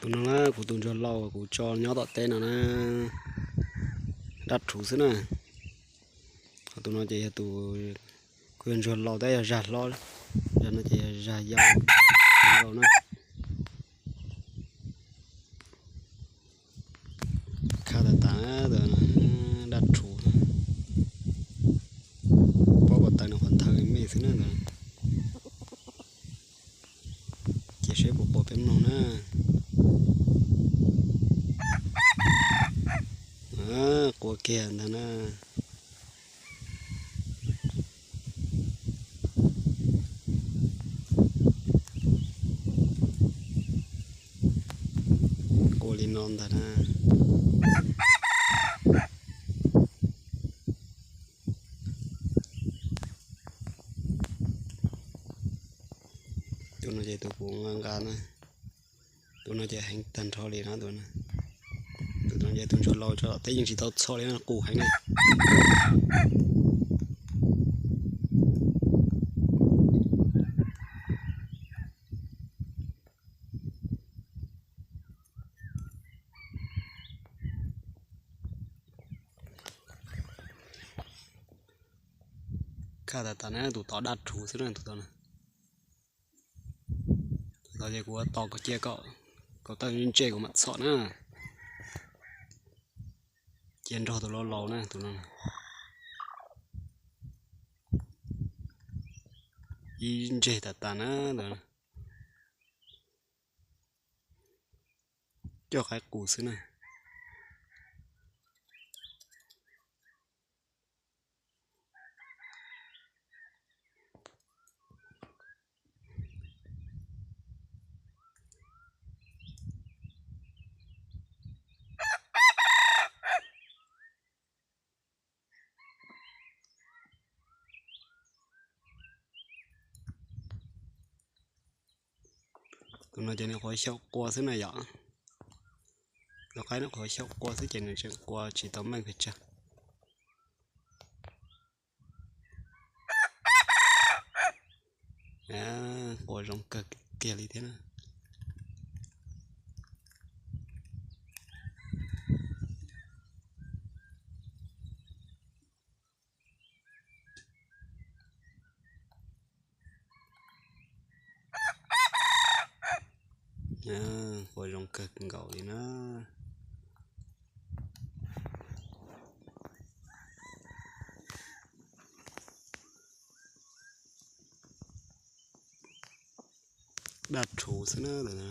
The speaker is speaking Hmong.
Tus no na kuv tus ntsuag laus kuv tso nyob tom teb no na, dab rhuv xwb na. Ho tus no ces yog tus, kuj yog ntsuag laus tab yog zag hlob, zag no ces yog zag yau, zag yau na. Khaj tas tas, dab rhuv, pob ko taw no qhuav nthaw me xwb na ntawd. Ces seb puas quas peb mloog na. Quas kiag ntag na. Quas li no ntag na. Tus no ces tus kuv nqa nqa na. Tus no ces heev tag nrho li na tus no. Tus no ces tus ntsuag laus tso teb yeej tsis tau txhom li na, qus heev na. Khaj tas tas na, tus tod dab rhuv xwb na tus tod na. Tus tod ces kuv ua tos kom cia kom, kom tawm ntse kuv mam txhom na. Cia nrog tus laus laus na tus no. Ib ntseg tas tas na tus no. Coj qaib qus xwb na. Tus no ces nws qhuav xyaum qua xwb na yom. Tus qaib no qhuav xyaum qua xwb ces nws tseem qua tsis tau meej pes tsawg. Qua zoo kawg kiag li thiab na. Qua zoo kawg nkaus li na. Dab rhuv xwb na tus no.